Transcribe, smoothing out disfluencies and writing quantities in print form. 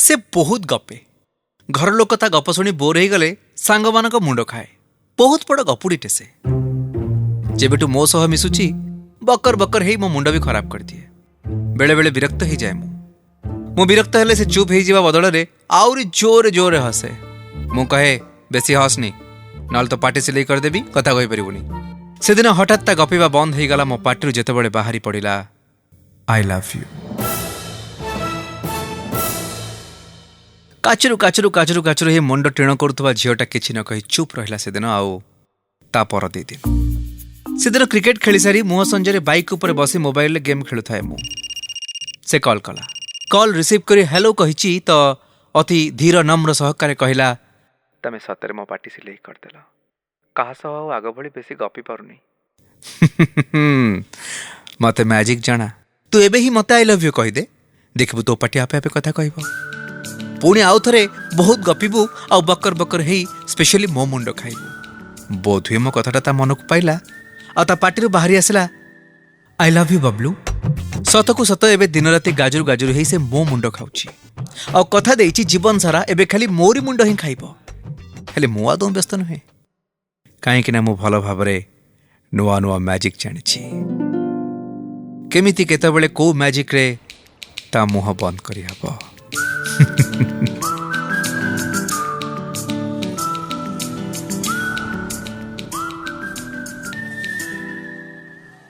ସେ ବହୁତ ଗପେ। ଘର ଲୋକ ତା ଗପ ଶୁଣି ବୋର୍ ହେଇଗଲେ ସାଙ୍ଗମାନଙ୍କ ମୁଣ୍ଡ ଖାଏ। ବହୁତ ବଡ଼ ଗପୁଡ଼ିଟେ ସେ। ଯେବେଠୁ ମୋ ସହ ମିଶୁଛି ବକର ବକର ହେଇ ମୋ ମୁଣ୍ଡ ବି ଖରାପ କରିଦିଏ। ବେଳେବେଳେ ବିରକ୍ତ ହେଇଯାଏ ମୁଁ। ମୁଁ ବିରକ୍ତ ହେଲେ ସେ ଚୁପ୍ ହେଇଯିବା ବଦଳରେ ଆହୁରି ଜୋରେ ଜୋରେ ହସେ। ମୁଁ କହେ, ବେଶୀ ହସନି, ନହେଲେ ତ ପାଟି ସିଲେଇ କରିଦେବି, କଥା କହିପାରିବୁନି। ସେଦିନ ହଠାତ୍ ତା ଗପିବା ବନ୍ଦ ହେଇଗଲା ମୋ ପାଟିରୁ ଯେତେବେଳେ ବାହାରି ପଡ଼ିଲା I love you. କାଚରୁ କାଚରୁ କାଚରୁ କାଚରୁ ହେଇ ମୁଣ୍ଡ ଟିଣ କରୁଥିବା ଝିଅଟା କିଛି ନ କହି ଚୁପ୍ ରହିଲା ସେଦିନ ଆଉ ତା ପର 2 ଦିନ। ସେଦିନ କ୍ରିକେଟ ଖେଳିସାରି ମୁହଁ ସଞ୍ଜରେ ବାଇକ୍ ଉପରେ ବସି ମୋବାଇଲରେ ଗେମ୍ ଖେଳୁଥାଏ ମୁଁ। ସେ କଲ୍ କଲା। କଲ୍ ରିସିଭ୍ କରି ହ୍ୟାଲୋ କହିଛି ତ ଅତି ଧୀର ନମ୍ର ସହକାରେ କହିଲା, ତମେ ସତରେ ମୋ ପାଟି ସିଲେଇ କରିଦେଲ, କାହା ସହ ଆଉ ଆଗ ଭଳି ବେଶୀ ଗପି ପାରୁନି। ମତେ ମ୍ୟାଜିକ୍ ଜଣା, ତୁ ଏବେ ହିଁ ମତେ I love you କହିଦେ, ଦେଖିବୁ ତୋ ପାଟି ଆପେ ଆପେ କଥା କହିବ। ପୁଣି ଆଉ ଥରେ ବହୁତ ଗପିବୁ ଆଉ ବକର ବକର ହେଇ ସ୍ପେଶାଲି ମୋ ମୁଣ୍ଡ ଖାଇବୁ। ବୋଧହୁଏ ମୋ କଥାଟା ତା ମନକୁ ପାଇଲା ଆଉ ତା ପାଟିରୁ ବାହାରି ଆସିଲା I love you Bablu. ସତକୁ ସତ ଏବେ ଦିନରାତି ଗାଜରୁ ଗାଜରୁ ହେଇ ସେ ମୋ ମୁଣ୍ଡ ଖାଉଛି ଆଉ କଥା ଦେଇଛି ଜୀବନ ସାରା ଏବେ ଖାଲି ମୋରି ମୁଣ୍ଡ ହିଁ ଖାଇବ। ହେଲେ ମୁଁ ଆଦୌ ବ୍ୟସ୍ତ ନୁହେଁ, କାହିଁକିନା ମୁଁ ଭଲ ଭାବରେ ନୂଆ ନୂଆ ମ୍ୟାଜିକ୍ ଜାଣିଛି। କେମିତି କେତେବେଳେ କୋଉ ମ୍ୟାଜିକ୍ରେ ତା ମୁହଁ ବନ୍ଦ କରିହେବ।